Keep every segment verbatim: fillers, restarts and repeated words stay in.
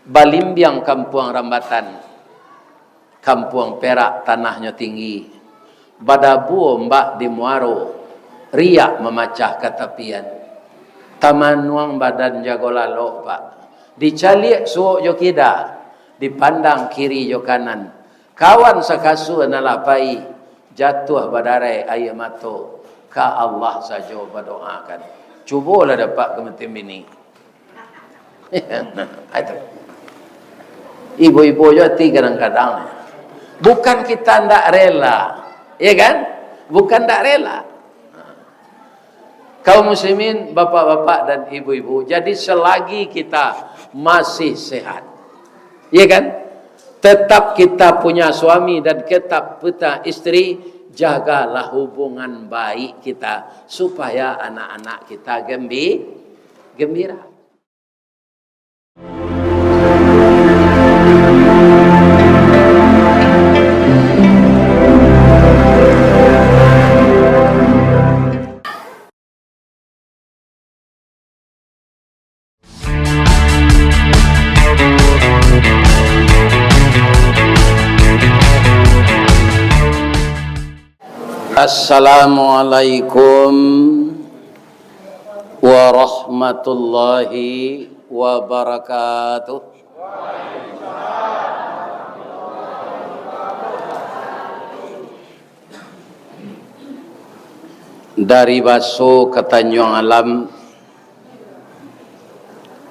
Balimbiang kampuang rambatan, kampuang perak tanahnyo tinggi, badabua ombak di muaro, riak mamacah ka tapian. Tamanuang badan jago lalok, Pak. Dicaliak suok jo kida, dipandang kiri jo kanan. Kawan sakasua nan lah pai, jatuah badarai aia mato, ka Allah sajo badoakan. Cubolah dapek ka matin bini. Nah, itu. Ibu-ibu jo ati kadang-kadang. Bukan kita ndak rela, ya kan? Bukan ndak rela. Kaum muslimin, bapak-bapak dan ibu-ibu, jadi selagi kita masih sehat, ya kan? Tetap kita punya suami dan tetap punya istri, jagalah hubungan baik kita supaya anak-anak kita gembi-, gembira. Assalamualaikum warahmatullahi wabarakatuh. Dari Baso ka Tanjuang Alam,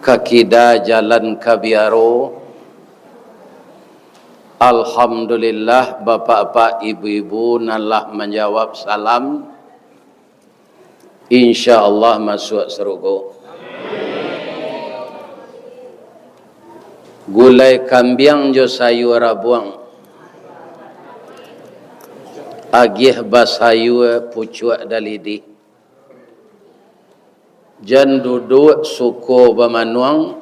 ka kida jalan ka Biaro. Alhamdulillah, bapak-bapak, ibu-ibu nan lah manjawab salam, insya Allah masuak sarugo. Gulai kambiang jo sayua rabuang, agiah basayua pucuak dalidi. Jan duduak suko bamanuang,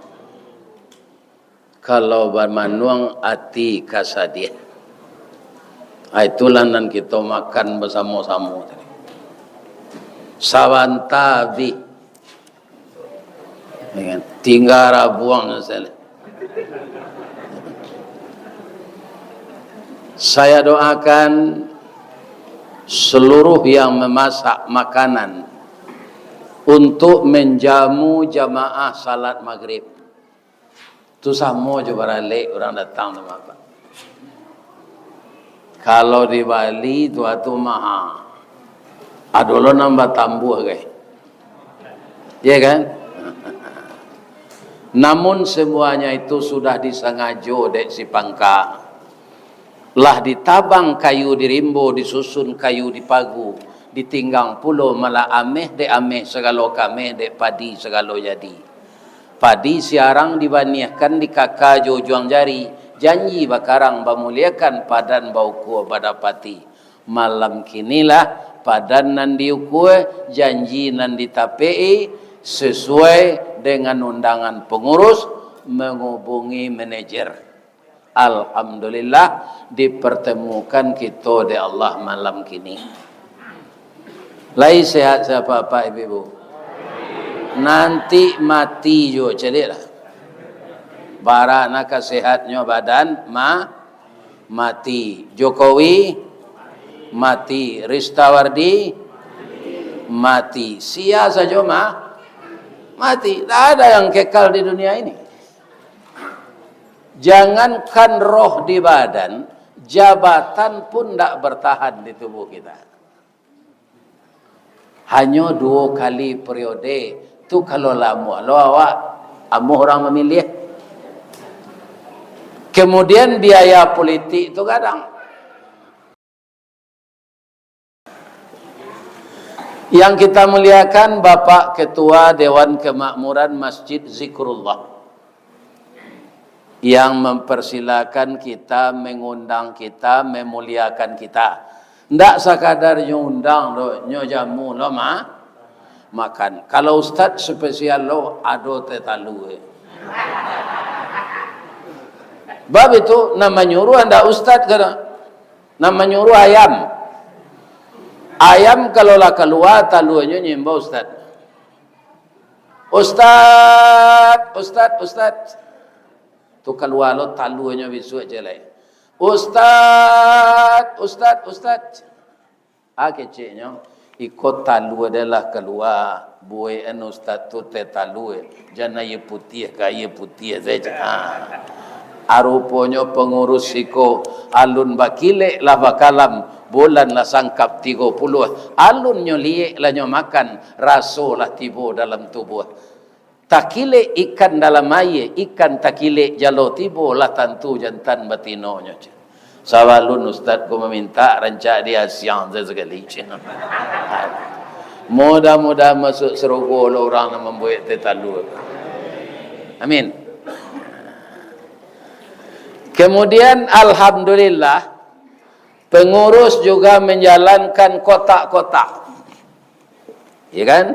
kalau bamanuang ati ka sadiah. Ah, itulah nan kito makan basamo-samo tadi. Sabanta abih. Ya kan? Tingga rabuang sajo. Saya doakan seluruh yang memasak makanan untuk menjamu jamaah salat maghrib. Tu samo jo baralek urang datang tu, Bapak. Kalau di Bali, tu, tu maha. Ado lo nan batambuah, gai. Ya kan? Namun, semuanya itu sudah disangajo dek si pangka. Lah ditabang kayu di rimbo, disusun kayu di pagu, ditinggang pulo malah ameh dek ameh, sagalo kameh dek padi, sagalo jadi. Padi siarang dibaniahkan, dikaka jo ujuang jari, janji bakarang bamuliakan, padan baukua badapati. Malam kinilah padan nan diukua, janji nan ditapek-i, sesuai dengan undangan pengurus, menghubungi manajer. Alhamdulillah, dipertemukan kito dek Allah malam kini. Lai sehat sapak-apak, ibu-ibu? Nanti mati juo, caliaklah. Bara nan ka sehatnyo badan, ma-, mati. Jokowi, mati. Ristawardi, mati. Sia sajo, ma-, mati. Ndak ada yang kekal di dunia ini. Jangankan roh di badan, jabatan pun ndak bertahan di tubuh kita. Hanyo duo kali periode, tu kalau lah amuah lo awak, amuah urang mamiliah. Kemudian biaya politik tu gadang. Yang kita muliakan, Bapak Ketua Dewan Kemakmuran Masjid Zikrullah, yang mempersilakan kita, mengundang kita, memuliakan kita. Ndak sakadar nyo undang doh, nyo jamu lo ma-, makan. Kalau ustaz spesial lo, ado teh talua. Bab itu, nan manyuruah ndak ustaz ka? Nan manyuruah ayam. Ayam kalau lah kalua, taluanyo nyo imbau ustaz. Ustaz, ustaz, ustaz. Tu kalua lo taluanyo bisuak ciek lai. "Ustaz, ustaz, ustaz." Ah, keceknyo, "Iko talua den lah kalua, buekan ustaz tu teh talua, jan aia putiah ka aia putiah sajo." Ah. Aruponyo pangurus siko alun bakilek lah bakalam, bulan lah sangkap tigo puluah, alunnyo liek lah nyo makan, raso lah tibo dalam tubuah. Takilek ikan dalam aia, ikan takilek jalo tibo, lah tantu jantan batinonyo. Sabalun ustaz ko mamintak, rancak diasiang sakali. Mudah-mudahan masuak sarugo lo urang nan mambuek teh talua. Amin. Kemudian, alhamdulillah, pengurus juga menjalankan kotak-kotak. Ya kan?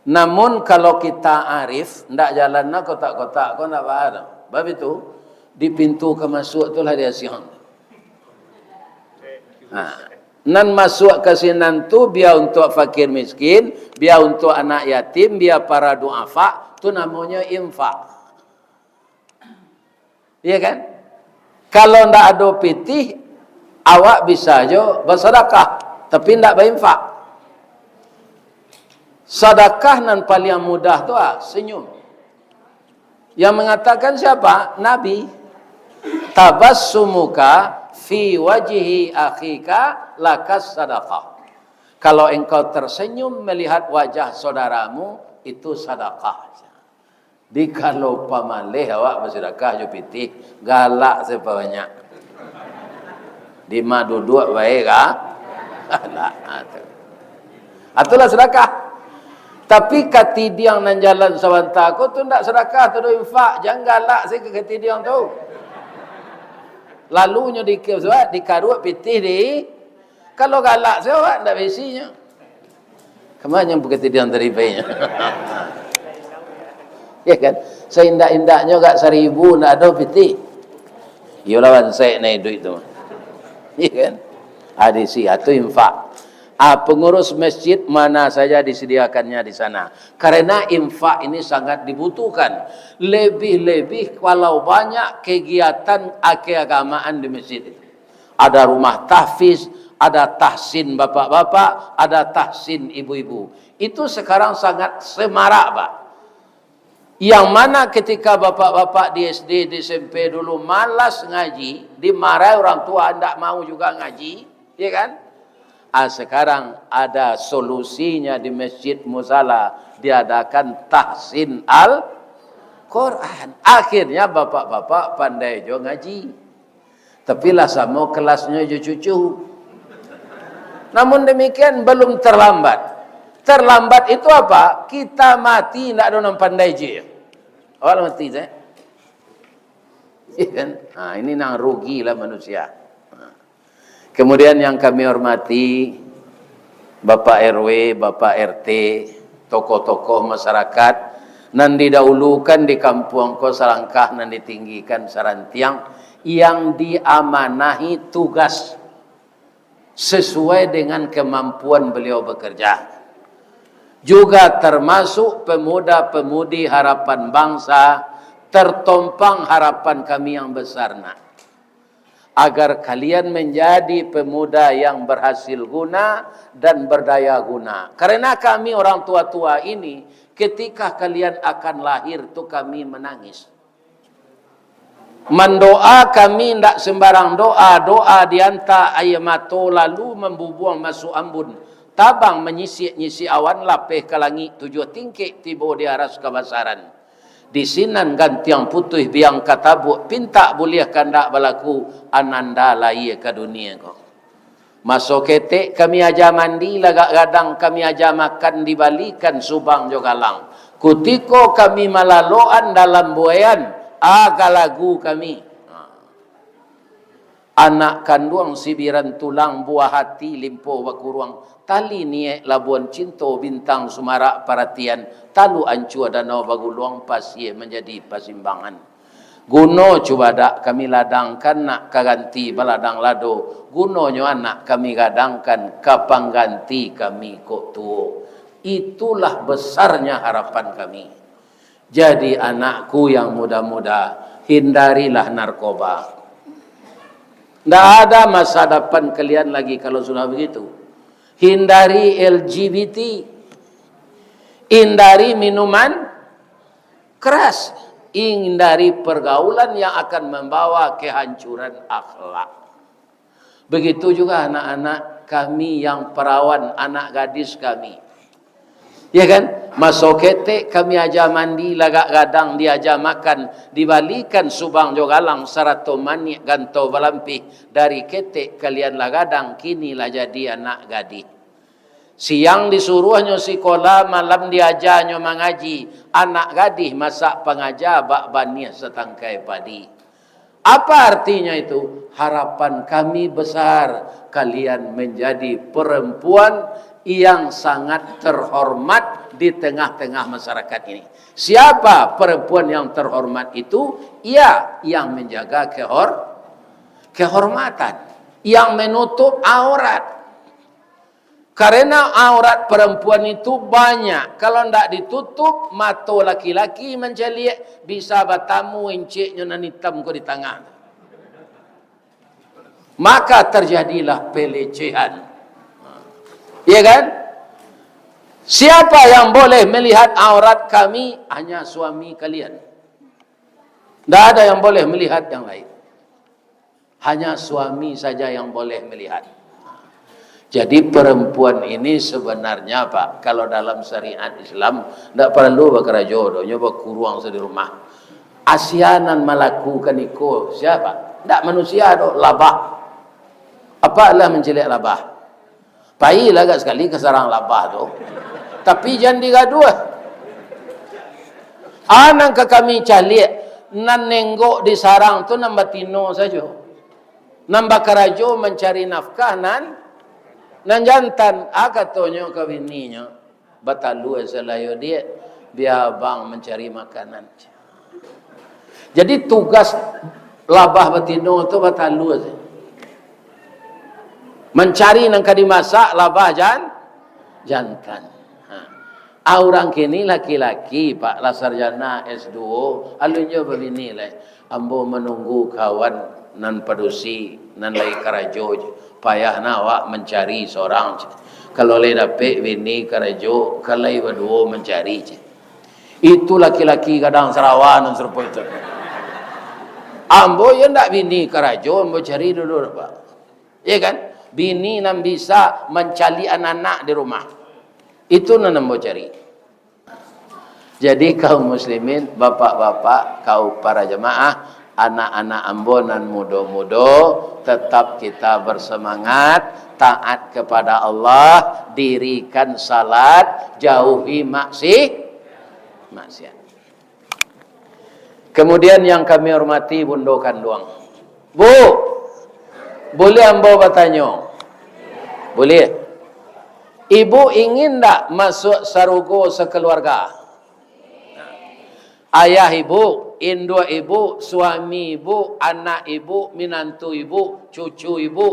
Namun, kalau kita arif, ndak jalan nah kotak-kotak ko, ndak baa doh. Bab itu, di pintu ka masuak tu lah diasiang. Nah, nan masuak ka sinan tu, bia untuak fakir miskin, bia untuak anak yatim, bia para duafa, tu namonyo infak. Iya kan? Kalau ndak ado pitih, awak bisa jo basadakah, tapi ndak bainfak. Sadakah nan paliang mudah tu, ah, senyum. Yang mengatakan siapa? Nabi. "Tabassumuka fi wajhi akhika lakas sadakah." Kalau engkau tersenyum melihat wajah saudaramu, itu sadakah. Di kalau pamaleh awak basadakah jo pitih, galak sabanyak. Di ma duduak bae ka? Galak. Ha, tu. Ha, itulah sadakah. Tapi katidiang nan jalan sabanta ko tu ndak sadakah, tu doh infak. Jan galak se ka katidiang tu. Lalu nyo di, dikaruak pitih di, kalau galak se awak ndak baisinyo. Kama nyo bukatidiang tadi bae. Ya kan? Saindak-indaknyo agak saribu ndak ado pitih. Iyolah, bansaik na iduik tu mah. Ya kan? Adi si, atu infak. Ah, pengurus masjid mana saja disediakannya di sana. Karena infak ini sangat dibutuhkan. Lebih-lebih kalau banyak kegiatan keagamaan di masjid itu. Ada rumah tahfiz, ada tahsin bapak-bapak, ada tahsin ibu-ibu. Itu sekarang sangat semarak, Pak. Yang mana ketika bapak-bapak di S D, di S M P dulu malas ngaji, dimarahi orang tua, ndak mau juga ngaji, ya kan? Ah, sekarang ada solusinya di Masjid Musala, diadakan tahsin Al-Quran. Akhirnya bapak-bapak pandai jo ngaji. Tapi lah samo kelasnyo jo cucu. Namun demikian, belum terlambat. Terlambat itu apa? Kita mati, ndak ado nan pandai je. Awak lah mati, saya. Iya kan? Ha, ini nang rugi lah manusia. Ha. Kemudian yang kami hormati, Bapak R W, Bapak R T, tokoh-tokoh masyarakat, nan didahulukan di kampuang ko salangkah, nan ditinggikan sarantiang, yang diamanahi tugas sesuai dengan kemampuan beliau bekerja. Juga termasuk pemuda-pemudi harapan bangsa, tertompang harapan kami yang besar, nak, agar kalian menjadi pemuda yang berhasil guna dan berdaya guna. Karena kami orang tua-tua ini, ketika kalian akan lahir tu kami menangis. Mandoa kami ndak sembarang doa, doa dianta aia mato lalu mambubuang masuak ambun, tabang manyisik-nyisik awan lapeh ka langik tujuah tingkek tibo di aras kabasaran. Di sinan gantiang putuih biang ka tabuak, pintak buliah kandak balaku, ananda lahia ka dunia ko. Maso ketek kami aja mandi, lagak gadang kami aja makan, dibalikan subang jo galang. Kutiko kami malaloan dalam buaian, aga lagu kami. Anak kanduang sibiran tulang, buah hati limpo bakuruang, tali niaik labuan cinto, bintang sumarak paratian, taluk ancua danau baguluang, pasia manjadi pasimbangan. Guno cubadak kami ladangkan nak ka ganti baladang lado, gunonyo anak kami gadangkan ka pangganti kami kok tuo. Itulah besarnya harapan kami. Jadi anakku yang muda-muda, Hindarilah narkoba. Ndak ada masa depan kalian lagi kalau sudah begitu. Hindari L G B T. Hindari minuman keras. Hindari pergaulan yang akan membawa kehancuran akhlak. Begitu juga anak-anak kami yang perawan, anak gadis kami. Ya kan? Maso ketek kami aja mandi, lagak gadang diaja makan, dibalikan subang jo galang, sarato manik gantau balampih, dari ketek kalian lah gadang, kini lah jadi anak gadih. Siang disuruahnyo sikola, malam diajanyo mangaji, anak gadih masak pangaja bak baniah satangkai padi. Apa artinya itu? Harapan kami besar kalian menjadi perempuan yang sangat terhormat di tengah-tengah masyarakat ini. Siapa perempuan yang terhormat itu? Ia yang menjaga kehor-, kehormatan, yang menutup aurat. Karena aurat perempuan itu banyak, kalau ndak ditutup, mato laki-laki mancaliak, bisa batamu inciknyo nan itam ko di tangah. Maka terjadilah pelecehan. Iya kan? Siapa yang boleh melihat aurat kami? Hanya suami kalian. Ndak ada yang boleh melihat yang lain. Hanya suami saja yang boleh melihat. Jadi perempuan ini sebenarnya, Pak, kalau dalam syariat Islam, ndak paralu bakarajo doh, nyo bakuruang sajo di rumah. Asia nan malakukan iko, sia? Ndak manusia doh, labah. Apak lah mancaliak labah. Pailah agak sakali ka sarang labah tu. Tapi jan digaduah. A nan ka kami caliak, nan nenggok di sarang tu nan batino sajo. Nan bakarajo mancari nafkah nan, nan jantan. A katonyo ka bininyo, "Batalua salah yo, Diak, bia abang mancari makanan." Jadi tugas labah batino tu batalua sajo. Mancari nan ka dimasak labah jan-, jantan. Ha. A urang kini laki-laki, Pak, lah sarjana S dua, alun jo babini lai. Ambo manunggu kawan nan padusi, nan lai karajo, payah na awak mancari sorang. Kalau lai dapek bini karajo, kan lai baduo mancari. Itu laki-laki gadang sarawa nan sarupo itu. Ambo yo ndak bini karajo, ambo cari dulu, Pak. Iya kan? Bini nan bisa mancaliak anak di rumah. Itu nan ambo cari. Jadi kaum muslimin, bapak-bapak, kaum para jamaah, anak-anak ambo nan mudo-mudo, tetap kita bersemangat, taat kepada Allah, dirikan salat, jauhi maksi-, maksiat. Kemudian yang kami hormati Bundo Kanduang. Bu, boleh ambo batanyo? Boleh. Ibu ingin ndak masuk sarugo sakeluarga? Ayah ibu, induak ibu, suami ibu, anak ibu, minantu ibu, cucu ibu,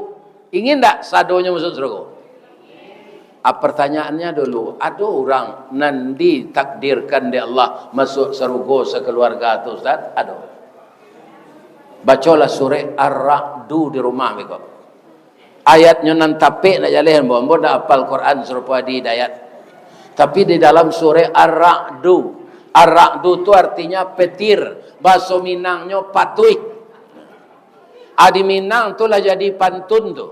ingin ndak sadonyo masuk sarugo? Ah, pertanyaannya dulu, ado urang nan ditakdirkan dek Allah masuk sarugo sakeluarga tu, Ustaz? Ado. Bacolah surek Ar-Ra'du di rumah beko. Ayatnyo nan tapek nak jaleh, ambo, ambo ndak apal Quran sarupo Adi Hidayat. Tapi di dalam surek Ar-Ra'du. Ar-Ra'du tu artinya petir. Bahaso Minangnyo patuih. Adi Minang tu lah jadi pantun tu.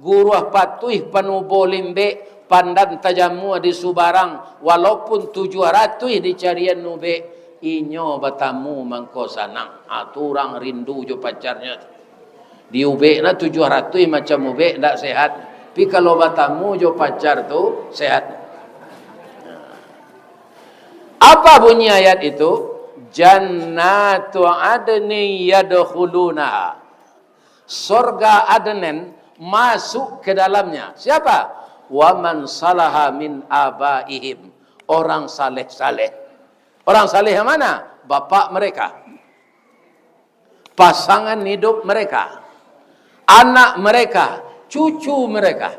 Guruah patuih panubo limbek, pandan tajamua di subarang, walaupun tujuah ratuih dicarian ubek, inyo batamu mangko sanang. Ah, tu urang rindu jo pacarnyo tu. Di ubek nah tujuah ratuih macam ubek ndak sehat. Tapi kalau batamu jo pacar tu, sehat. Apa bunyi ayat itu? "Jannatu adnin yadkhulunaha." Sorga Adnan masuk ke dalamnya. Siapa? "Wa man salaha min abaihim." Orang saleh-saleh. Orang saleh yang mana? Bapak mereka. Pasangan hidup mereka. Anak mereka. Cucu mereka.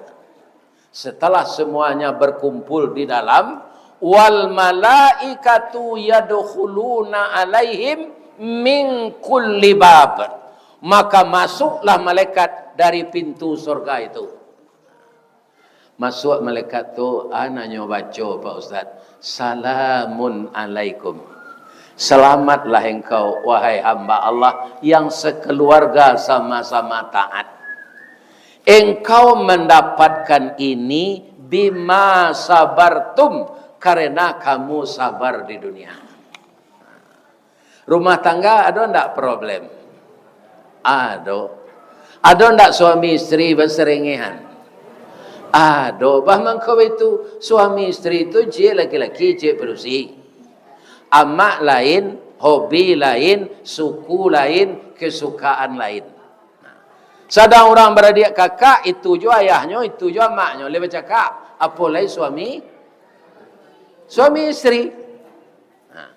Setelah semuanya berkumpul di dalam, "Wal malaikatu yadkhuluna alaihim min kulli bab, maka masuklah malaikat dari pintu surga itu. Masuak malaikat tu, ah, nanyo baco, Pak Ustaz, "Salamun alaikum." Selamatlah engkau, wahai hamba Allah, yang sekeluarga sama-sama taat. Engkau mendapatkan ini bima sabartum, karena kamu sabar di dunia. Rumah tangga ado ndak problem? Ado. Ado ndak suami istri basarengehan? Ado. Bah mangko itu, suami istri tu ciek laki-laki, ciek padusi. Amak lain, hobi lain, suku lain, kesukaan lain. Sadang urang baradiak kakak, itu jo ayahnyo, itu jo amaknyo, lai bacakak. Apo lai suami, suami istri. Nah,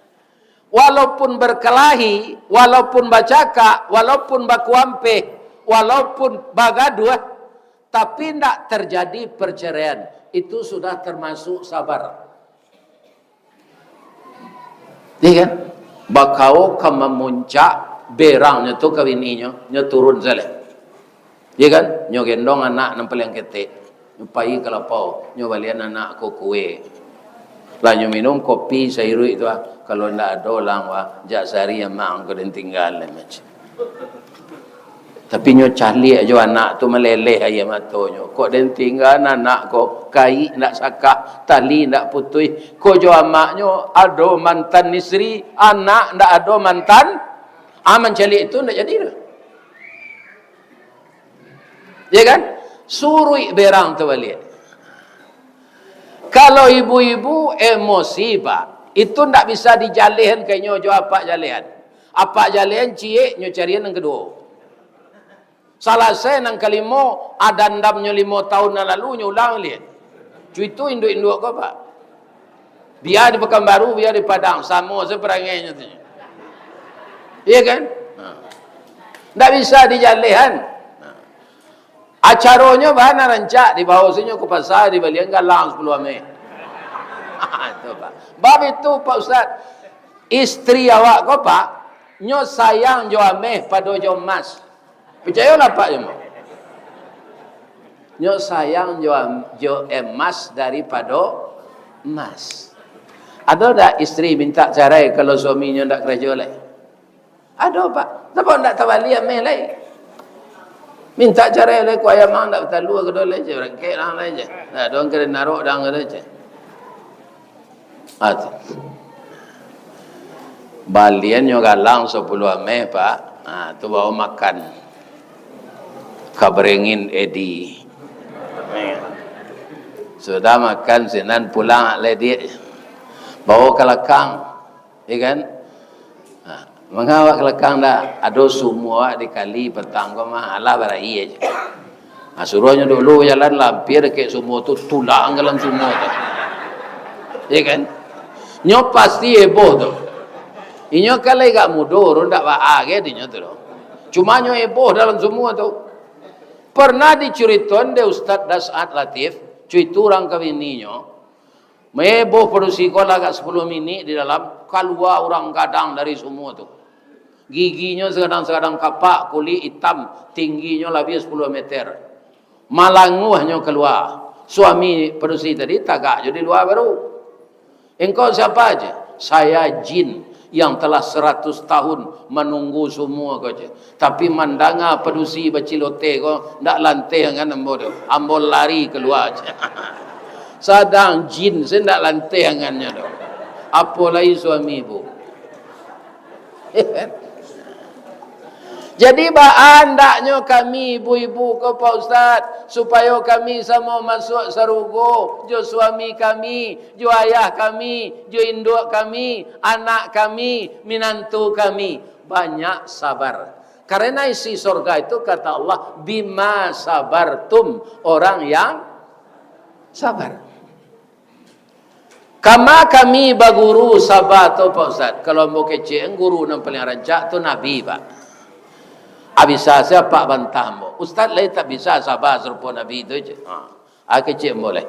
walaupun berkelahi, walaupun bacakak, walaupun bakuampeh, walaupun bagaduah, tapi ndak terjadi perceraian, itu sudah termasuk sabar. Iya kan? Bakau ka mamuncak, berangnyo tu ka bininyo, nyo turun sajo. Iya kan? Nyo gendong anak nan paliang ketek. Nyo pai ka lapau, nyo balian anak ko kue. Lah nyo minum kopi sairuik tu ah. Kalau ndak ado lang wah, jak sari amak ko den tingga lai macam. Tapi nyo caliak jo anak tu maleleh aia matonyo. Kok den tingga anak ko, kaik ndak sakah, tali ndak putuih. Ko jo amaknyo ado mantan istri, anak ndak ado mantan. Ah, mancaliak itu ndak jadi tu. Ya kan? Suruik berang tu baliak. Kalau ibu-ibu emosi, Pak, itu ndak bisa dijalehan ka inyo jo apak jalehan. Apak jalehan ciek, nyo carian nan kaduo. Salasai nan kalimo, adandamnyo limo taun nan lalu, nyo ulang liak. Cuitu induak-induak ko, Pak. Bia di Pakanbaru, bia di Padang, samo sajo parangainyo tu. Iya kan? Ha. Ndak bisa dijalehan. Ha. Acaronyo bana rancak, dibawo se nyo ka pasa, dibalian galang sapuluah ameh. Tu, Pak. Bab itu, Pak Ustaz, istri awak ko, Pak, nyo sayang jo ameh pado jo emas. Picayolah, Pak, jo ameh. Nyo sayang jo am-, jo emas daripado emas. Ado ndak istri mintak carai kalau suaminyo ndak karajo lai? Ado, Pak. Tapi ndak tabali ameh lai. Mintak carai lai, kok ayam ang ndak batalua kedo lai, ceh, barangkek lah lai, ceh. Ndak ado ang kena narok dang kedo, ceh. Ah, tu. Balian nyo galang sapuluah ameh, Pak. Ah, tu bawa makan. Ka barengin Edi. Sudah makan sinan pulang lai diak. Bawa ka lakang. Iya kan? Nah, manga awak ka lakang dah, ado sumua awak di kali patang ko mah, alah baraia aja. Nah, suruahnyo dulu jalan lampir dek sumua tu, tulang ka dalam sumua tu. Iya kan? Nyo pasti heboh tu. Inyo kan lai agak mudo, urang dak baa ge dinyo tu doh. Cuma nyo heboh dalam sumua tu. Pernah dicuritoan dek Ustaz Das'ad Latif, cuito urang ka bininyo, Meboh padusi ko lah agak sapuluah minik di dalam, kalua urang gadang dari sumua tu. Giginyo sagadang-sagadang kapak, kulik itam, tingginyo labiah sapuluah meter. Malanguahnyo kalua. Suami padusi tadi tagak jo di lua baru. "Engkau siapa?" aja. "Saya jin yang telah seratus tahun manunggu sumua ko," aja. Tapi mandanga padusi baciloteh ko, ndak lanteh angan ambo tu. Ambo lari kalua, ceh. Sadang jin se ndak lanteh angannyo tu. Apo lai suami ibu. Jadi, baa andaknyo kami ibu-ibu ko, Pak Ustaz, supayo kami samo masuak sarugo jo suami kami, jo ayah kami, jo induak kami, anak kami, minantu kami. Banyak sabar. Karena isi sorga itu, kata Allah, "Bima sabartum," orang yang sabar. Kama kami baguru sabar tu, Pak Ustaz. Kalau ambo kecek, guru nan paling rancak tu Nabi, Pak. A bisa se apak bantah ambo. Ustaz lai tak bisa sabar sarupo Nabi tu, ceh. Ha. A kecek ambo lai.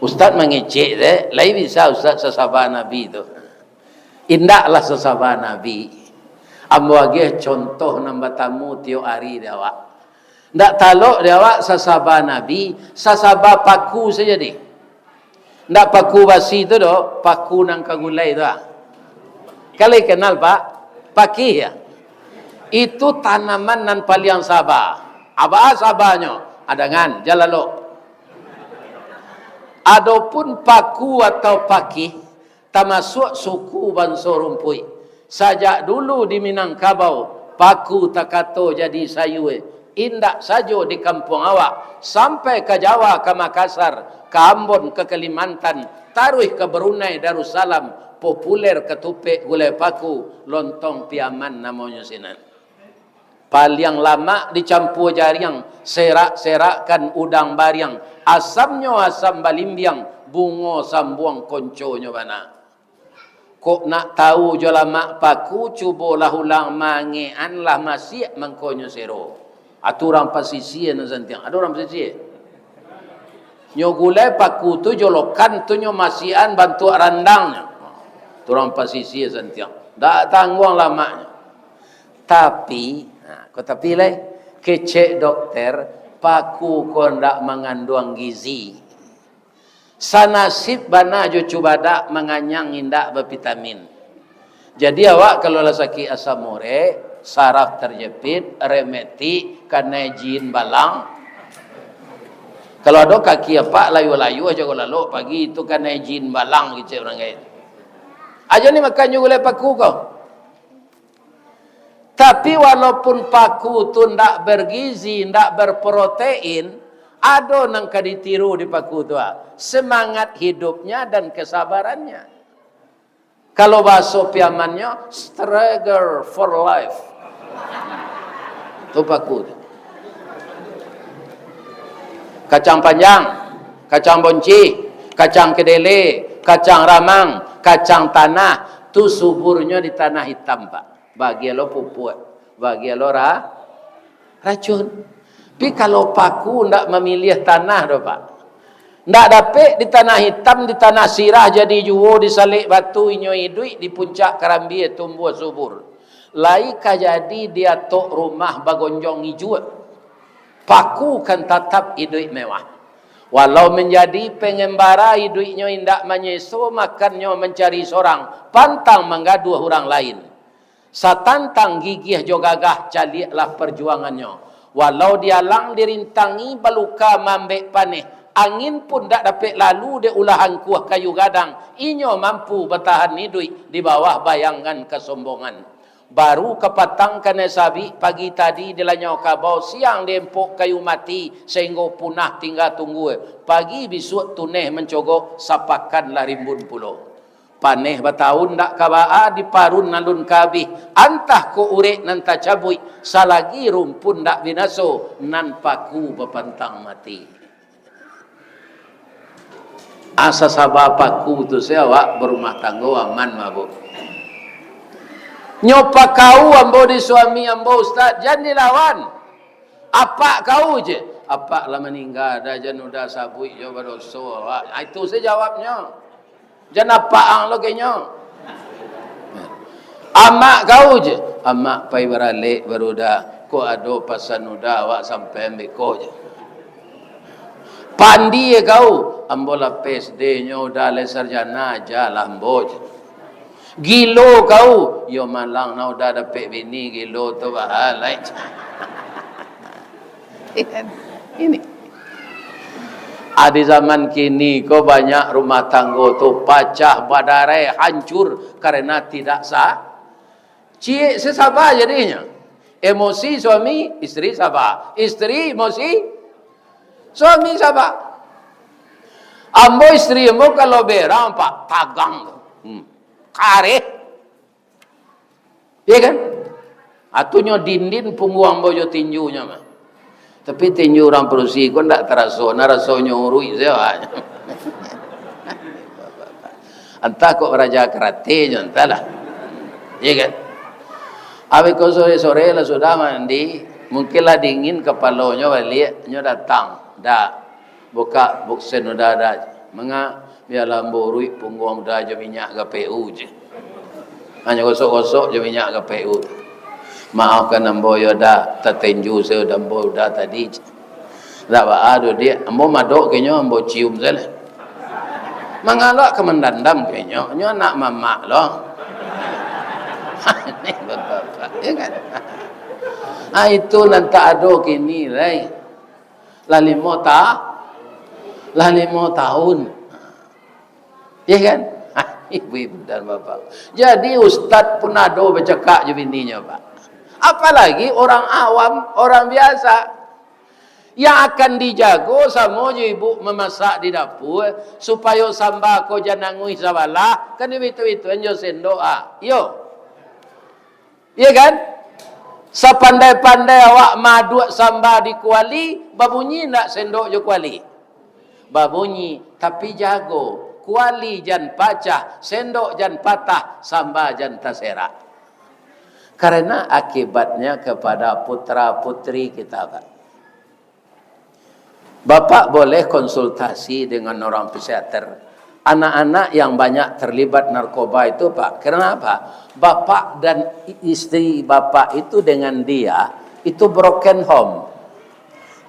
Ustaz mangecek se, lai bisa Ustaz sasaba Nabi tu. Indaklah sasaba Nabi. Ambo agiah contoh nan batamu tiok ari di awak. Ndak talok di awak sasaba Nabi, sasaba paku sajo deh. Ndak paku basi tu doh, paku nan ka gulai tu ah. Kalian kenal, Pak? Pakih ya? Itu tanaman nan paliang saba. Aba sabanyo? Adangan, jalalok. Adopun paku atau pakih, tamasuak suku banso rumpuik. Sajak dulu di Minangkabau, paku takato jadi sayua, indak sajo di kampuang awak, sampai ka Jawa, ka Makassar, ka Ambon, ka Kalimantan, taruih ka Brunei Darussalam, populer katupek gulai paku, lontong Piaman namonyo sinan. Paliang lamak dicampua jariang, serak-serakkan udang bariang, asamnyo asam balimbiang, bungo sambuang konconyo bana. Kok nak tahu jo lamak paku, cubolah ulang mangean lah masiak mangkonyo sero. Atu urang pasisia nan santiang. Ado urang pasisia? Nyo gulai paku tu jolokan tu nyo masiakan bantuak randangnyo. Tu urang pasisia santiang. Ndak tangguang lamaknyo. Tapi, nah, ko tapi lai, kecek dokter, paku ko ndak manganduang gizi. Sanasib bana jo cubadak, manganyang indak bapitamin. Jadi awak kalau lah sakik asam urek, saraf terjepit, rematik, kanai jin balang. Kalau ado kaki apak layua-layua jago lalok pagi tu kanai jin balang kecek urang gaek. Aja ni makan jo gulai paku ko. Tapi walaupun paku tu ndak bergizi, ndak berprotein, ado nan ka ditiru di paku tu ah. Semangat hidupnya dan kesabarannya. Kalau bahaso Piamannyo, struggle for life. Tu paku tu. Kacang panjang, kacang boncih, kacang kedele, kacang ramang, kacang tanah, tu suburnyo di tanah itam, Pak. Bagi lo pupuak, bagi lo ra-, racun. Tapi kalau paku ndak mamiliah tanah doh, Pak. Ndak dapek di tanah itam, di tanah sirah jadi juo, di salek batu inyo iduik, di puncak karambia tumbuah subur. Lai ka jadi di atok rumah bagonjong ijuak. Paku kan tatap iduik mewah. Walau manjadi pangambara iduiknyo indak manyeso, makannyo mancari sorang, pantang manggaduah urang lain. Satantang gigiah jo gagah caliaklah parjuangannyo. Walau dialang dirintangi baluka maambek paneh, angin pun dak dapek lalu dek ulah angkuah kayu gadang, inyo mampu batahan iduik di bawah bayangan kasombongan. Baru kapatang kanai sabik, pagi tadi dilanyau kabau, siang diempok kayu mati, sainggo punah tingga tunggua, pagi bisuak tuneh mancogok, sapakan lah rimbun pulo. Paneh bataun dak ka baa, diparun alun ka abih, antah kok urek nan tacabuik, salagi rumpun dak binaso, nan paku bapantang mati. Asa saba paku tu se awak barumah tanggo aman mabuk. Nyo pakau ambo di suami ambo, Ustaz, jan dilawan. Apak kau je. Apak lah maningga, dah jan udah sabuik jo badoso awak. Ah, itu se jawabnyo. Jan apak ang lo kenyo. Amak kau je. Amak pai baralek baru dah. Kok ado pasan udah awak sampai ambek ko je. Pandie kau, ambo lah P S D nyo udah lai sarjana, aja lah ambo je. Gilo kau, yo malang nah udah dapek bini gilo tu bahalai. Ini. Ah, di zaman kini ko banyak rumah tanggo tu pacah badarai, hancur karena tidak sa-, ciek se saba jadinyo. Emosi suami, isteri saba. Isteri emosi, suami saba. Ambo isteri ambo kalau berang, Pak, tagang tu. Hmm. Kareh. Iya kan? Atunyo dindin pungguang ambo jo tinjunyo mah. Tapi tinju urang padusi ko ndak taraso, nah rasonyo uruik sajo. Antah kok baraja karate nyo, antahlah. Iya kan? Abih ko sore-sore lah sudah mandi, mungkin lah dingin kapalonyo baliak, nyo datang. Dak. Buka buksen udah dak. Manga, bialah ambo uruik pungguang udah jo minyak G P U je. Hanyo gosok-gosok jo minyak kapek tu. Maafkan ambo yo, Da, tatenju sajo ambo, Da, tadi. Ndak baa doh, Diak. Ambo madok ka inyo, ambo cium sajo lah. Mangalak ka mandandam ka inyo. Nyo anak mamak lo. Aneh bapak-bapak, ya kan? Ah, itu nan tak ado kini, lai. Lah limo ta-, lah limo tahun. Ya kan? Ibu-ibu dan bapak. Jadi ustaz pun ado bacakak jo bininyo, Pak. Apalagi orang awam, orang biasa. Yang akan dijago samo jo ibu mamasak di dapur, supayo samba ko jan anguih sabalah, kan dibitu-bituan jo sendok, ah. Iyo. Iya kan? Sapandai-pandai awak maaduak samba di kuali, babunyi ndak sendok jo kuali? Babunyi, tapi jago, kuali jan pacah, sendok jan patah, samba jan taserak. Karena akibatnya kepada putra-putri kita, Pak. Bapak boleh konsultasi dengan orang psikiater. Anak-anak yang banyak terlibat narkoba itu, Pak, kenapa? Bapak dan i-, istri Bapak itu dengan dia, itu broken home.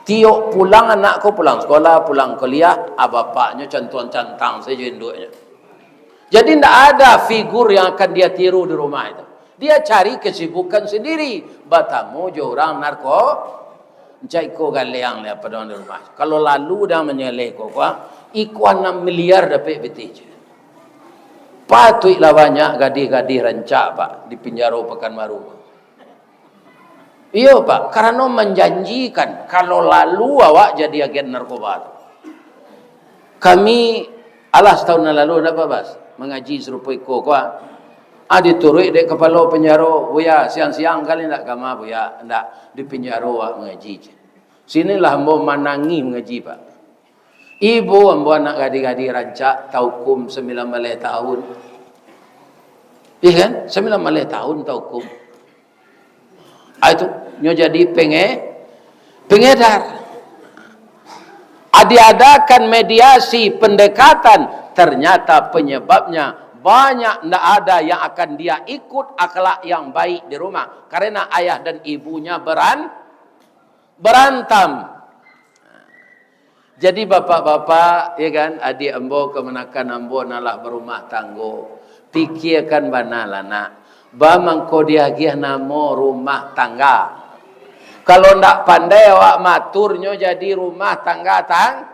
Tiok pulang anak ko, pulang sekolah, pulang kuliah, ah, bapaknyo cantuang-cantang sajo induaknyo. Jadi, ndak ada figur yang akan dia tiru di rumah itu. Dia cari kesibukan sendiri, batamu jo urang narko-, Ncak iko galeang lai, apo doang di rumah. Kalau lalu dah manyaleh ko, ko, iko anam miliar dapek pitih je. Patuiklah banyak gadih-gadih rancak, Pak, di pinjaro Pekanbaru. Iyo, Pak, karano manjanjikan, kalau lalu awak jadi agen narkoba tu. Kami, alah, satahun nan lalu, ndak, Pak Bas, mangaji sarupo iko, ko, ah. Ah, dituruik dek kapalo panjaro, "Buya, siang-siang kali ndak kama, Buya, ndak di panjaro awak mangaji," ceh. Sinilah ambo manangih mangaji, Pak. Ibu ambo anak gadih-gadih rancak, taukum sambilan baleh tahun. Iya kan? Sambilan baleh tahun taukum. Ah, itu, nyo jadi penge-, pengedar. Ah, diadakan mediasi, pendekatan, ternyata penyebabnya banyak ndak ada yang akan dia ikut akhlak yang baik di rumah, karena ayah dan ibunya beran-, berantam. Jadi, bapak-bapak, ya kan, adik ambo, kamanakan ambo nan lah barumah tanggo, pikiakan bana lah, nak, ba mangko diagiah namo rumah tangga. Kalau ndak pandai awak maatur, nyo jadi rumah tangga tang-,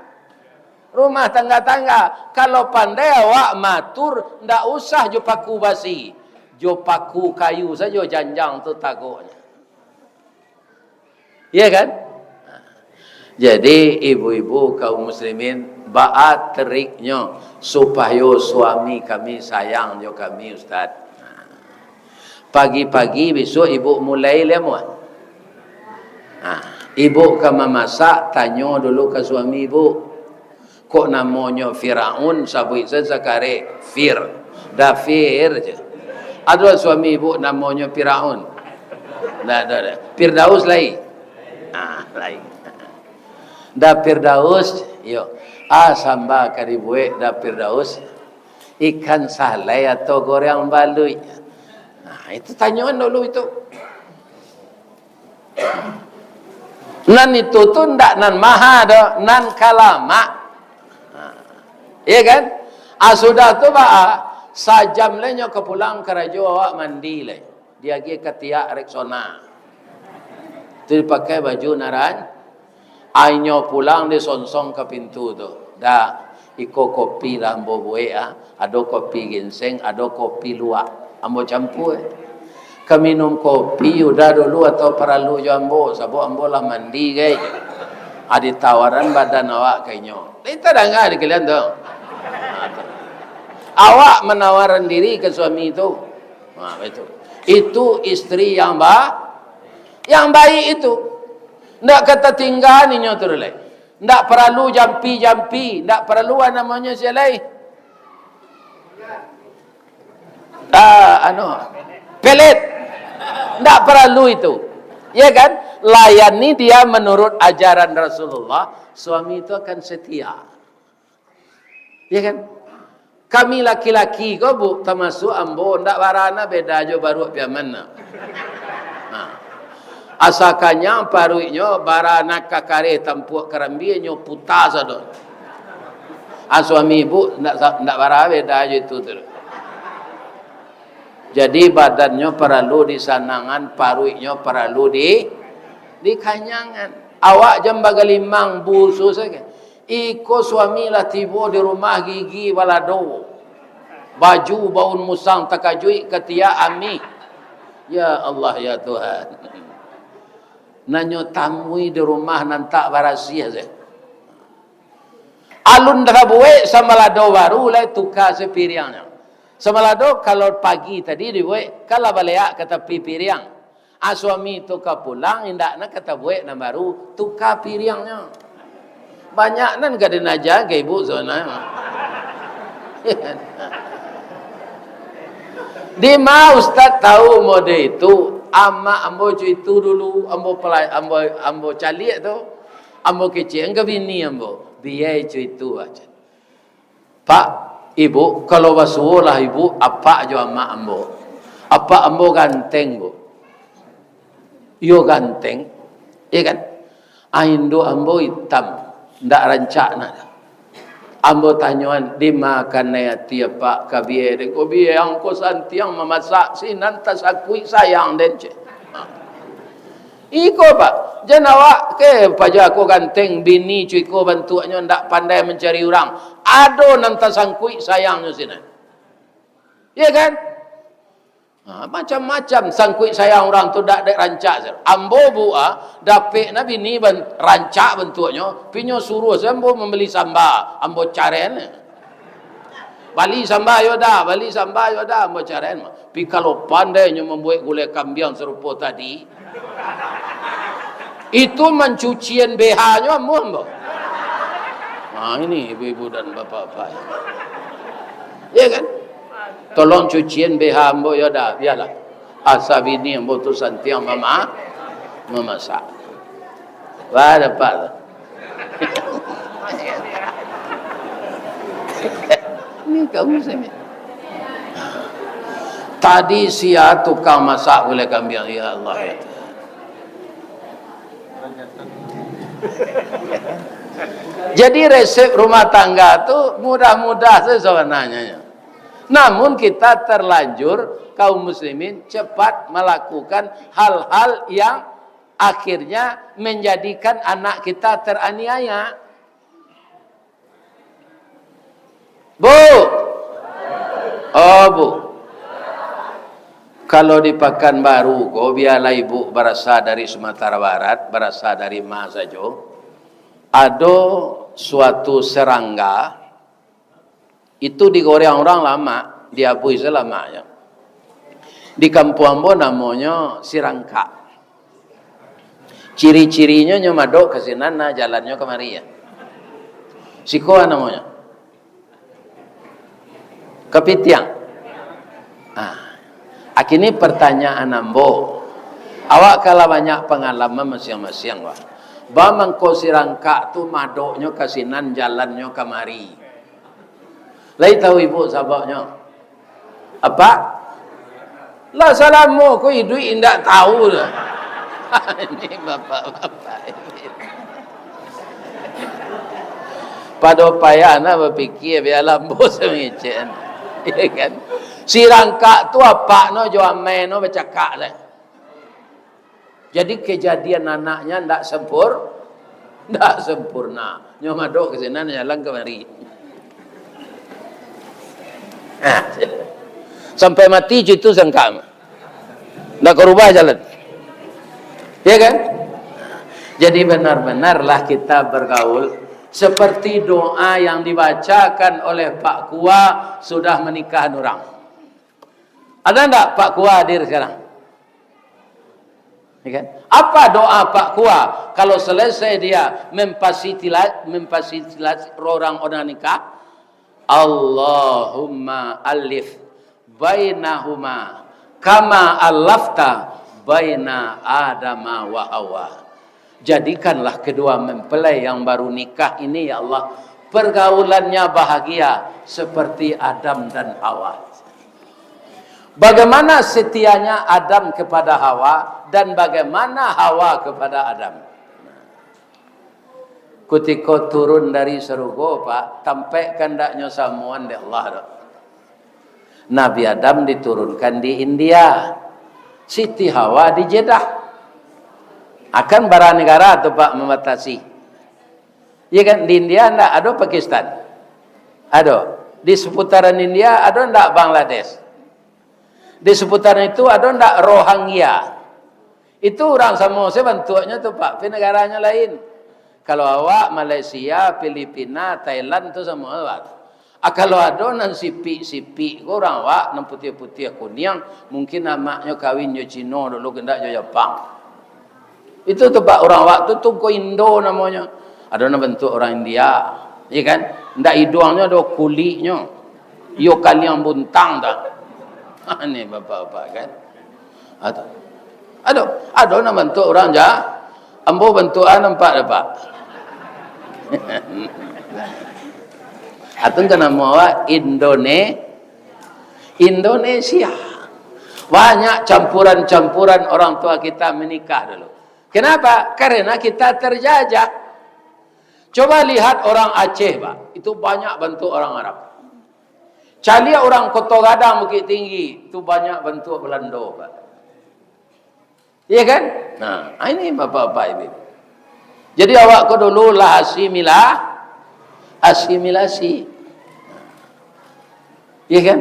rumah tangga-tangga. Kalau pandai awak maatur, ndak usah jo paku basi, jo paku kayu sajo janjang tu tagoknyo. Iya kan? Jadi, ibu-ibu kaum muslimin, baa triknyo supayo suami kami sayang jo kami, Ustaz? Pagi-pagi bisuak ibu mulai lai amuah. Nah, ibu ka mamasak, tanyo dulu ka suami ibu. Kok namonyo Firaun, sabuik sajo sakarek, Fir. Dafir je. Ado suami ibu namonyo Firaun? Ndak ado, dak. Firdaus lai? Ah, lai. Da Firdaus, yo. Ah, samba ka dibuek da Firdaus. Ikan salai atau goreng baluik? Nah, itu tanyoan dulu itu. Nan itu tu ndak nan maha doh, nan ka lamak. Ha. Iya kan? Ah, sudah tu, baa, sajam lai nyo ka pulang karajo, awak mandi lai. Diagiah katiak Rexona. Tu dipakai baju naran. Ai nyo pulang, disonsong ka pintu tu. Dah, iko kopi lah ambo buek, ah. Ado kopi ginseng, ado kopi luwak. Ambo campua. Ka minum kopi Uda dulu atau paralu jo ambo, sabab ambo lah mandi, gai. Ah, ditawaran badan awak ka inyo. Lai tadanga di kalian tu? Ha, tu. Awak manawaran diri ka suami tu. Ha, itu. Itu istri yang ba-, yang baik itu. Ndak ka tatingga inyo tu lai. Ndak paralu jampi-jampi, ndak paralu, ah, namonyo sia lai. Ah, anu, pelet. Ndak paralu itu. Ya kan? Layani dia menurut ajaran Rasulullah, suami itu akan setia. Ya kan? Kami laki-laki ko, Bu, tamasuak ambo, ndak bara na beda jo baruak Piaman na. Ha. Asa kanyang paruiknyo, bara na ka kareh tampuak karambia, nyo puta sado. Ah, suami ibu ndak sa-, ndak bara beda jo itu tu. Jadi, badannyo paralu disanangan, paruiknyo paralu di-, dikanyangan. Awak jan bagalimang busu sajo. Iko suami lah tibo di rumah gigi balado. Baju baun musang takajuik katiak amih. Ya Allah, ya Tuhan. Nan nyo tamui di rumah nan tak barasiah sajo. Alun tabuek sambalado baru, lai tuka se piriangnyo. Sambalado kalau pagi tadi dibuek, kan lah baleak ka tapi piriang. Ah, suami tu ka pulang, indak nak ka tabuek nan baru, tuka piriangnyo. Banyak nan ka dinaja ka ibu sabananyo. Di ma ustaz tahu mode itu? Amak ambo cuitu dulu, ambo pela-, ambo, ambo caliak tu. Ambo kecek, angka bini ambo, biai cuitu aja. Pak, Ibu, kalau basuo lah Ibu, apak jo amak ambo. Apak ambo ganteng, Bu. Iyo ganteng, iyo kan? Ah, induak ambo itam, ndak rancak nak. Ambo tanyoan, di ma kanai ati apak ka biai den ko, biai angko santiang mamasak, sinan tasakuik sayang den, cek. Iko, Pak, jan awak ke paja ko ganteng, bini cuiko bantuaknyo, ndak pandai mancari urang. Ado nan tasangkuik sayangnyo sinan. Iya kan? Ha, macam-macam sangkuik sayang urang tu dak, dak rancak. Ambo, Bu, ah, dapek na bini ban-, rancak bantuaknyo, pinyo suruah se ambo mambali samba, ambo caren. Bali samba yo Da, bali samba yo Da, ambo caren. Pi kalau pandai nyo mambuek gulai kambiang sarupo tadi, itu mancucian B H-nyo ambo, ambo. Nah, ini ibu-ibu dan bapak-bapak. Iya kan? Tolong cucian B H ambo yo Da, bialah. Asa bini ambo tu santiang mama-, mamasak. Wah, dapat tu. Ini kamu sini. Tadi sia tukang masak gulai kambiang, ya Allah, ya Tuhan. Jadi resep rumah tangga tu mudah-mudah saja sebenarnya. Namun kita terlanjur kaum muslimin cepat melakukan hal-hal yang akhirnya menjadikan anak kita teraniaya. Bu! Oh, Bu. Kalau di Pakanbaru ko, bialah ibu barasa dari Sumatera Barat, barasa dari ma sajo, ado suatu serangga, itu digoreng urang lamak, diabuih se lamaknyo. Di kampuang ambo namonyo sirangkak. Ciri-cirinyo nyo madok ka sinan, nah, jalannyo kamari, ya. Siko namonyo. Kapitiang. Ah. Akini pertanyaan ambo. Awak kalah banyak pangalaman masiang-masiang, wah. Ba mangko sirangkak tu madoknyo ka sinan, jalannyo kamari. Lai tahu ibu sababnyo? Apak? Lah salamo ko iduik indak tahu doh. Ini bapak-bapak ini. Pado payah nak bapikia, bialah ambo se mangecek. Iya kan? Sirangkak tu apak no jo amai no bacakak lah. Jadi, kejadian anaknya ndak sempur-, ndak sempurna. Nyo madok ka sinan, jalan kamari. Ah, sampai mati cucu sangkam. Ndak ka rubah jalan. Ya kan? Jadi, benar-benarlah kita bergaul seperti doa yang dibacakan oleh Pak Kua sudah menikahan orang. Ada ndak Pak Kua hadir sekarang? Ya kan? Apa doa Pak Kua kalau selesai dia memfasilitasi, memfasilitasi orang, orang nikah? "Allahumma alif bainahuma kama alafta baina Adama wa Hawa." Jadikanlah kedua mempelai yang baru nikah ini, ya Allah, pergaulannya bahagia seperti Adam dan Hawa. Bagaimana setianya Adam kepada Hawa, dan bagaimana Hawa kepada Adam? Kutiko turun dari sarugo, Pak, tampek kandaknyo samoan dek Allah tu. Nabi Adam diturunkan di India, Siti Hawa di Jeddah. Akan bara negara tu, Pak, mambatasi. Iya kan, di India ndak ado Pakistan? Ado. Di seputaran India ado ndak Bangladesh? Di seputaran itu ado ndak Rohingya? Itu urang samo se bantuaknyo tu, Pak, tapi negaranyo lain. Kalau awak Malaysia, Filipina, Thailand tu samo awak. Ah, kalau ado nan sipik-sipik ko urang awak, nan putiah-putiah kuniang, mungkin amaknyo kawin jo Cino dulu, indak jo Japang. Itu tu, Pak, urang awak tu, tu ko Indo namonyo. Ado nan bantuak urang India, iya kan? Ndak iduangnyo, ado kuliknyo. Iyo kaliang buntang tu. Ni bapak-bapak kan. Ado. Ado, ado nan bantuak urang ja. Ambo bantuak an nampak dah, Pak. Atun ka namo awak Indone-, Indonesia. Banyak campuran-campuran orang tua kita menikah dulu. Kenapa? Karena kita terjajah. Coba lihat orang Aceh, Pak. Itu banyak bantuak orang Arab. Caliak urang Koto Gadang, Bukittinggi, tu banyak bantuak Balando, Pak. Iya kan? Nah, ini bapak-bapak, ibu. Jadi awak ko dulu lah asimila-, asimilasi. Iya kan?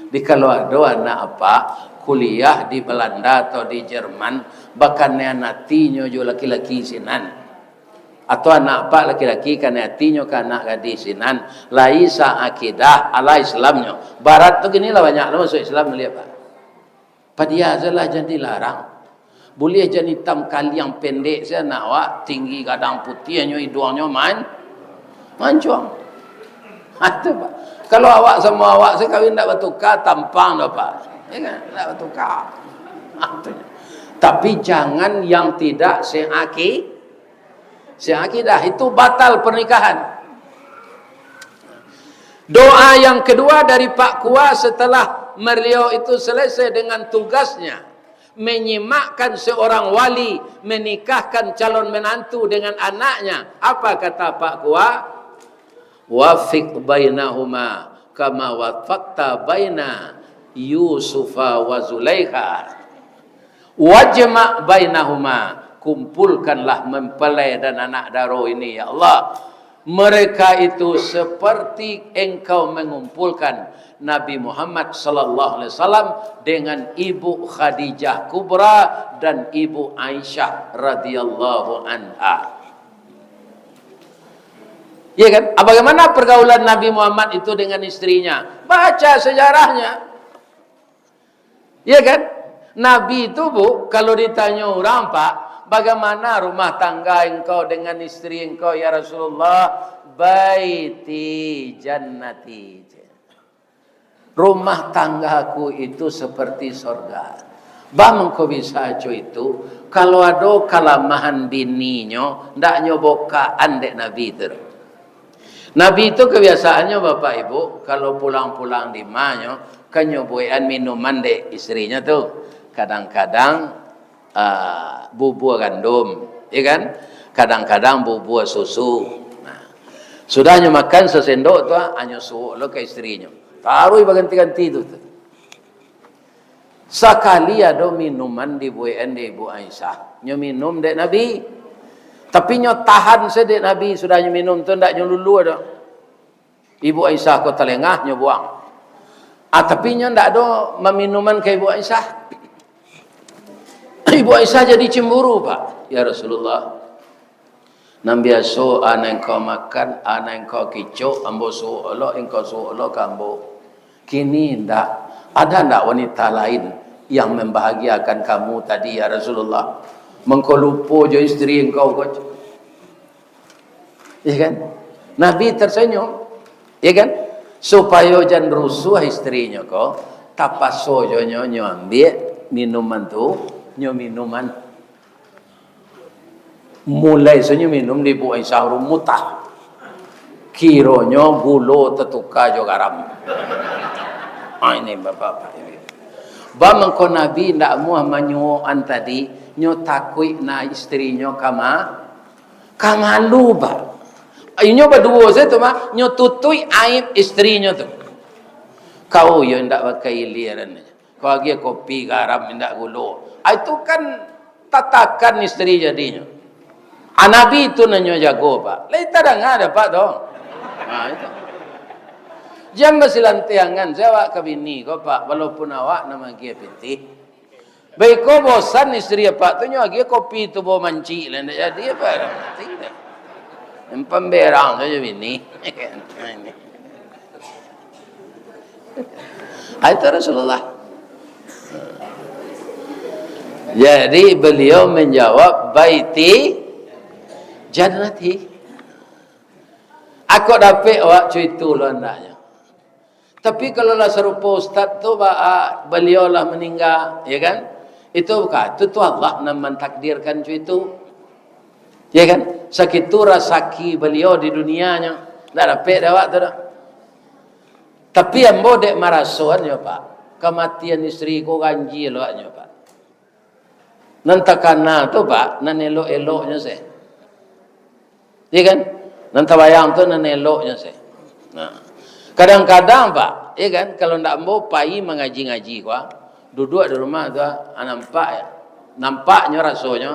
Di kalau ado anak apak kuliah di Balanda atau di Jerman, bakanian atinyo jo laki-laki sinan. Atau anak apak laki-laki kanai atinyo ka anak gadih sinan, lai sa-akidah, alah Islamnyo. Barat tu kini lah banyak lah masuak Islam, liek, Pak. Padia sajolah jan dilarang. Buliah jan itam kaliang pendek se anak awak, tinggi gadang putiahnyo, iduangnyo man-, mancuang. Ha, tu, Pak. Kalau awak samo awak se kawin ndak batuka, tampang tu, Pak. Ya kan? Ndak batuka. Ha, tu. Tapi jangan yang tidak seaki-, seakidah, itu batal pernikahan. Doa yang kedua dari Pak Kua setelah beliau itu selesai dengan tugasnya, menyimakkan seorang wali menikahkan calon menantu dengan anaknya. Apa kata Pak Kua? "Wafiq bainahuma kama wafakta baina Yusufa wa Zulaikha. Wajma' bainahuma, kumpulkanlah mempelai dan anak daro ini, ya Allah. Mereka itu seperti Engkau mengumpulkan Nabi Muhammad sallallahu alaihi wasallam dengan Ibu Khadijah Kubra dan Ibu Aisyah radhiyallahu anha." Iya kan? Ah, bagaimana pergaulan Nabi Muhammad itu dengan istrinya? Baca sejarahnya. Iya kan? Nabi itu, Bu, kalau ditanyo urang, Pak, "Bagaimana rumah tangga engkau dengan istri engkau, ya Rasulullah?" "Baiti jannati." "Rumah tanggaku itu seperti sorga." Baa mangko bisa co itu? Kalau ado kalamahan bininyo, ndak nyo bokaan dek Nabi tu. Nabi tu kebiasaannyo, Bapak Ibu, kalau pulang-pulang di ma nyo, kan nyo buekan minuman dek istrinyo tu. Kadang-kadang, ah, bubua gandum, ya kan? Kadang-kadang bubua susu. Nah, sudah nyo makan sasendok tu, ah, nyo suok lo ka istrinyo. Taruih baganti-ganti tu, tu. Sakali ado minuman dibuekan dek Ibu Aisyah, nyo minum dek Nabi. Tapi nyo tahan se dek Nabi, sudah nyo minum tu ndak nyo lulua doh. Ibu Aisyah ko talengah, nyo buang. Ah, tapi nyo ndak ado maminuman ka Ibu Aisyah. Ibu Aisyah jadi cemburu, Pak. "Ya Rasulullah, nan biaso a nan engkau makan, a nan engkau kicok, ambo suok elok, engkau suok elok ka ambo. Kini indak. Ada ndak wanita lain yang membahagiakan kamu tadi, ya Rasulullah? Mangko lupo jo istri engkau ko." Iya kan? Nabi tersenyum. Iya kan? Supayo jan rusuah istrinyo ko, tapaso jo nyo, nyo ambiak minuman tu, nyo minuman. Mulai se nyo minum di Ibu Aisyah, urang mutah. Kironyo gulo tatuka jo garam. Ah, ini bapak-bapak ini. Ba mangko Nabi indak amuah manyuokan tadi, nyo takuik na istrinyo ka ma-, ka malu, Pak. Inyo baduo sajo tu mah, nyo tutuik aib istrinyo tu. Kau yo indak bakailia. Kau agiah kopi garam, indak gulo. Ah, itu kan tatakan istri jadinyo. Ah, Nabi tu nan nyo jago, Pak. Lai tadanga dek Apak tu. Ha, itu. Jan basilantiangan sajo awak ka bini ko, Pak, walaupun awak nan maagiah pitih. Baiko bosan istri Apak tu, nyo agiah kopi tu bao mancik lah, indak jadi apo. Mati dah. Nan pamberang sajo bini. Ah, itu Rasulullah. Jadi, beliau menjawab, "Baiti jannati." Ako dapek awak cuitu lo andaknyo. Tapi, kalau lah sarupo ustaz tu, ba-, ah, beliau lah maningga, ya kan? Itu bukan, itu tu Allah nan mantakdirkan cuitu. Ya kan? Sakitu rasaki beliau di dunianyo. Ndak dapek dek awak tu doh. Tapi ambo dek marasoan nyo, Pak. Kamatian istri ko ganjia lo awaknyo, Pak. Nan takana tu, Pak, nan elok-eloknyo se. Iya kan? Nan tabayang tu nan eloknyo se. Nah. Kadang-kadang, Pak, iya kan, kalau ndak ambo pai mangaji-ngaji ko, duduak di rumah tu, ah, nampak, nampaknyo rasonyo,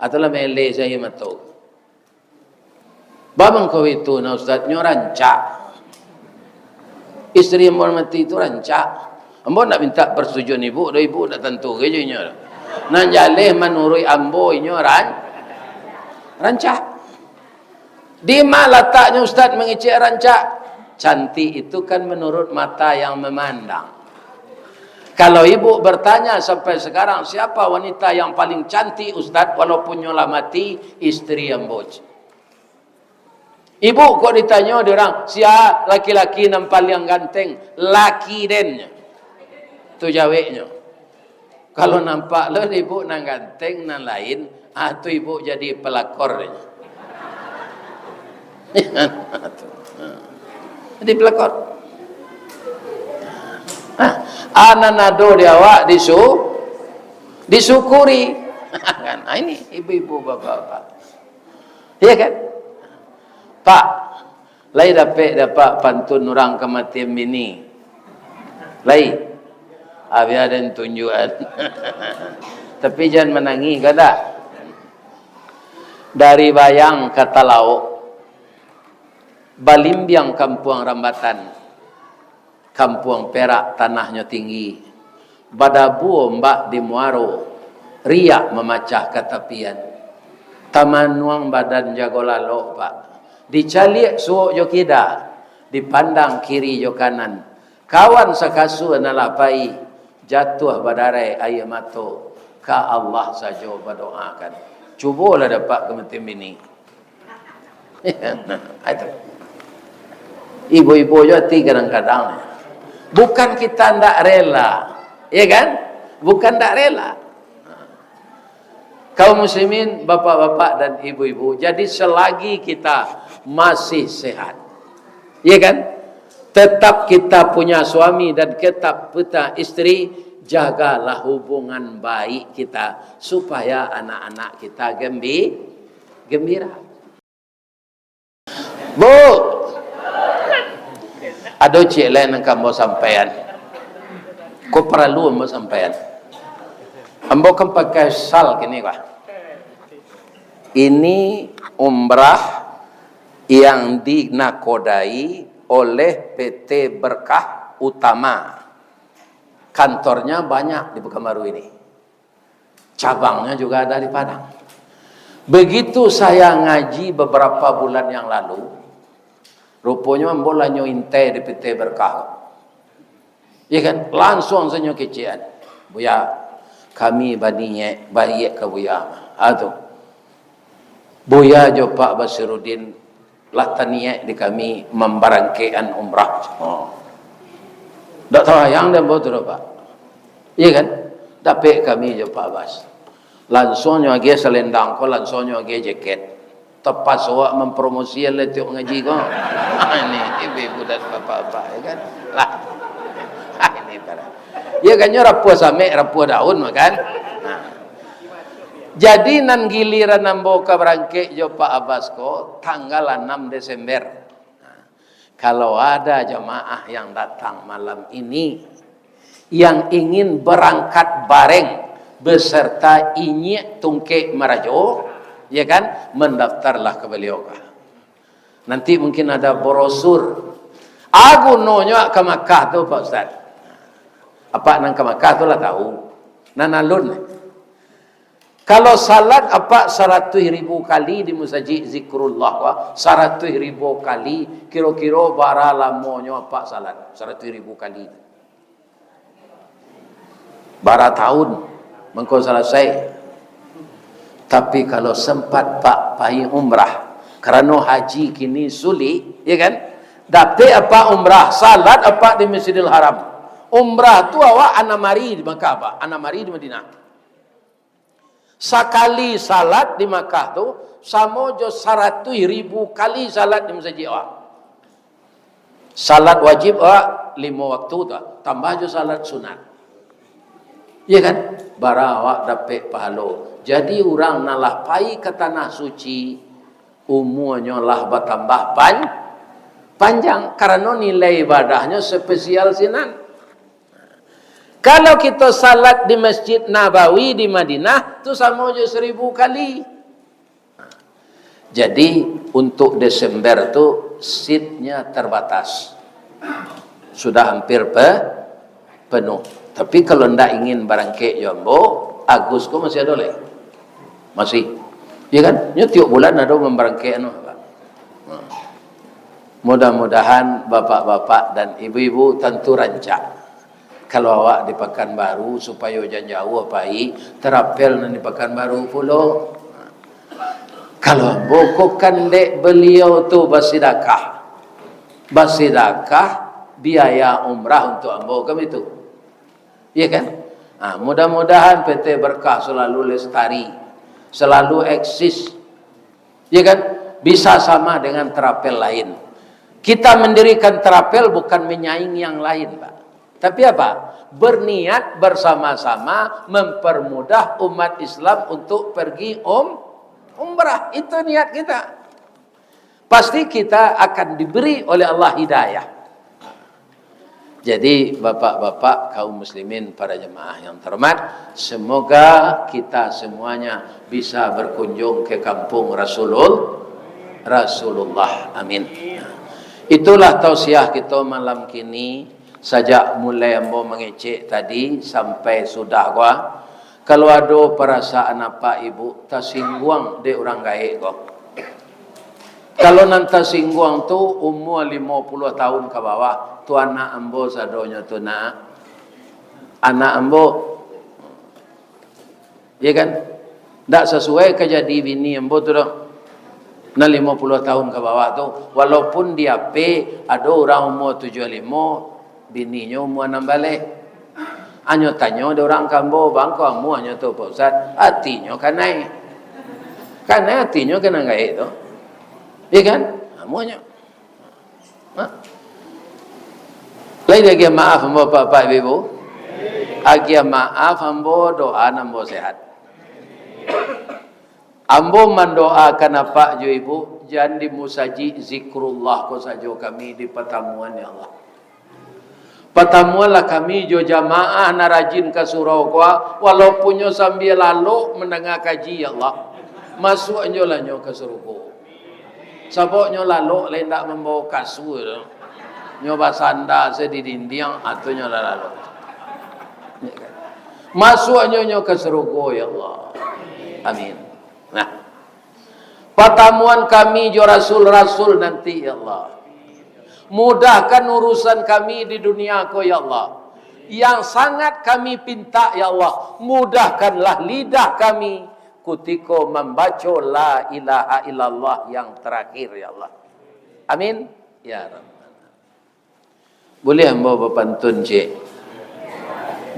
atau lah mele se aia mato. Ba mangko itu, nah, Ustaz, nyo rancak. Istri ambo nan mati tu rancak. Ambo ndak minta persetujuan ibu, doh ibu ndak tantu ge jo inyo. Nan jaleh manuruik ambo inyo ran-, rancak. Di ma lataknyo Ustaz mangecek rancak? Cantik itu kan menurut mata yang memandang. Kalau ibu bertanya sampai sekarang, siapa wanita yang paling cantik, Ustaz, walaupun nyo lah mati, istri ambo. Ibu kok ditanyo dek urang, sia laki-laki nan paliang ganteng, laki den. Tu jaweknyo. Kalau nampak lo ibu nan ganteng, nan lain, ah, tu ibu jadi pelakor. Jadi pelakor. Ah, ah, nan ado di awak disu-, disyukuri. Kan? Ah, ini ibu-ibu, bapak-bapak. Iya kan? Pak, lai dapek dek Apak pantun urang kamatian bini? Lai. Ah, bia den tunjuakan. Tapi jan manangih, kada. Dari Bayang ka Talaok, balimbiang kampuang Rambatan. Kampuang Perak tanahnyo tinggi, badabu ombak di muaro, riak mamacah ka tapian. Tamanuang badan jago lalok, Pak. Dicaliak suok jo kida, dipandang kiri jo kanan. Kawan sakasua nan lah pai, jatuah badarai aia mato, ka Allah sajo badoakan. Cubolah dek Apak kamatian bini. Nah, itu. Ibu-ibu jo ati kadang-kadang. Bukan kita ndak rela, ya kan? Bukan ndak rela. Kaum muslimin, bapak-bapak dan ibu-ibu, jadi selagi kita masih sehat, ya kan? Tetap kita punya suami dan tetap punya istri, jagalah hubungan baik kita supaya anak-anak kita gembi-, gembira. Bu, ado ciek lai nan ka ambo sampaian. Ko paralu ambo sampaian. Ambo kan pakai sal kini, bah. Ini umrah yang dinakodai oleh P T Berkah Utama. Kantornya banyak di Pekanbaru ini. Cabangnya juga ada di Padang. Begitu saya ngaji beberapa bulan yang lalu, ruponyo ambo lah nyo intai di P T Berkah. Iya kan? Lansuang sajo nyo kecekan. "Buya, kami baniaik, baiak ka Buya." Ah, tu. Buya jo Pak Basirudin lah taniaik di kami mambarangkekan umrah. Oh. Dak tabayang dek ambo tu doh, Pak. Iya kan? Dapek kami jo Pak Bas. Lansuang nyo agiah salendang ko, lansuang nyo agiah jaket. Tapaso awak mampromosian lah tiok ngaji ko. Ini ibu-ibu dan bapak-bapak, ya kan? Lah. Ini parah. Ya kan, nyo rapuah samek, rapuah daun, kan? Nah. Jadi, nan giliran ambo ka barangkek jo Pak Abbas ko, tanggal anam Desember. Nah. Kalau ada jamaah yang datang malam ini, yang ingin berangkat bareng beserta inyiak tungkek marajo, ya kan, mendaftarlah ka baliau ka. Nanti mungkin ada brosur. A gunonyo ka Makkah tu, Pak Ustaz. Apak nan ka Makkah tu lah tahu. Nan alun. Kalau salat apak saratuih ribu kali di masajik Zikrullah, wah, saratuih ribu kali, kiro-kiro bara lamonyo apak salat saratuih ribu kali? Bara tahun mangko salasai? Tapi kalau sempat Pak pai umrah, karano haji kini sulik, ya kan? Dapek apak umrah, salat apak di Masjidil Haram. Umrah tu awak anam ari di Makkah, Pak, anam ari di Madinah. Sakali salat di Makkah tu, samo jo saratuih ribu kali salat di masajik awak. Salat wajib awak limo waktu tu, tambah jo salat sunat. Iya kan? Bara awak dapek pahalo. Jadi, urang nan lah pai ka Tanah Suci, umuanyo lah batambah pan-, panjang, karano nilai ibadahnyo spesial sinan. Kalau kito salat di Masjid Nabawi di Madinah, tu samo jo saribu kali. Jadi, untuk Desember tu, seatnya terbatas. Sudah hampir pe-, penuh. Tapi, kalau ndak ingin barangkek jo ambo, Agus ko masih ado lai. Masih. Iya kan? Nyo tiok bulan ado mambarangkek anu, Pak. Hmm. Mudah-mudahan bapak-bapak dan ibu-ibu tantu rancak. Kalau awak di Pakanbaru, supayo jan jauah pai, tarapel nan di Pakanbaru pulo. Kalau ambo ko kan dek baliau tu basidakah. Basidakah biaya umrah untuk ambo, kan itu. Iya kan? Ah, mudah-mudahan P T Berkah selalu lestari, selalu eksis. Ya kan? Bisa sama dengan travel lain. Kita mendirikan travel bukan menyaing yang lain, Pak. Tapi apa? Berniat bersama-sama mempermudah umat Islam untuk pergi um-, umrah. Itu niat kita. Pasti kita akan diberi oleh Allah hidayah. Jadi, bapak-bapak, kaum muslimin, para jemaah yang terhormat, semoga kita semuanya bisa berkunjung ke kampung Rasulul-, Rasulullah. Amin. Itulah tausiah kita malam kini. Sajak mulai ambo mangecek tadi sampai sudah ko, kalau ado parasaan apak ibu tasingguang dek urang gaek ko, kalau nan tasingguang tu umua limo puluah tahun ka bawah, tu anak ambo sadonyo tu, nak. Anak ambo. Iya kan? Ndak sasuai ka jadi bini ambo tu doh. Nan limo puluah tahun ka bawah tu, walaupun di A P ado urang umua tujuah limo, bininyo umua anam baleh. Anyo tanyo dek urang ka ambo, "Baa ko amuahnyo tu, Pak Ustaz?" Atinyo kanai. Kanai atinyo ka nan gaek tu. Iya kan? Amuahnyo. Ha? Lai diagiah maaf ambo, Bapak, Ibu? Agiah maaf ambo, doa nan ambo sehat. Ambo mandoakan apak jo ibu, jan di musajik Zikrullah ko sajo kami di patamuan, ya Allah. Patamuanlah kami jo jamaah nan rajin ka surau ko, walaupun nyo sambia lalok mandanga kaji, ya Allah. Masuaknyolah nyo ka surugo. Sabab nyo lalok lai indak mambawa kasua tu. Nyo basanda se di dindiang, ah, tu nyo lah lalok. Masuaknyo nyo ka sarugo, ya Allah. Amin. Nah, patamuan kami jo rasul-rasul nanti, ya Allah. Mudahkan urusan kami di dunia ko, ya Allah. Yang sangat kami pinta, ya Allah, mudahkanlah lidah kami kutiko mambaco la ilaha illallah yang terakhir, ya Allah. Amin. Ya Rabbal. Buliah ambo bapantun, cik?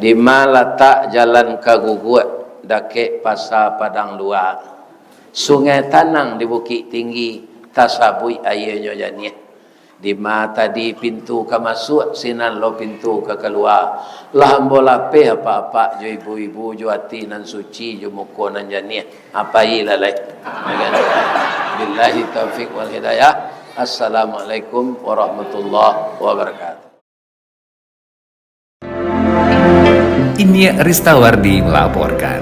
Dima latak jalan ka Guguak, dakek Pasa Padang Lua. Sungai tanang di Bukik Tinggi, tasabuik aianyo janiah. Dima tadi pintu ka masuak, sinan lo pintu ka kalua. Lah ambo lapeh apak-apak jo ibu-ibu, jo ati nan suci, jo muko nan janiah. Apai lah lai. Billahi taufik wal hidayah. Assalamualaikum warahmatullahi wabarakatuh. Iniak Ristawardi melaporkan.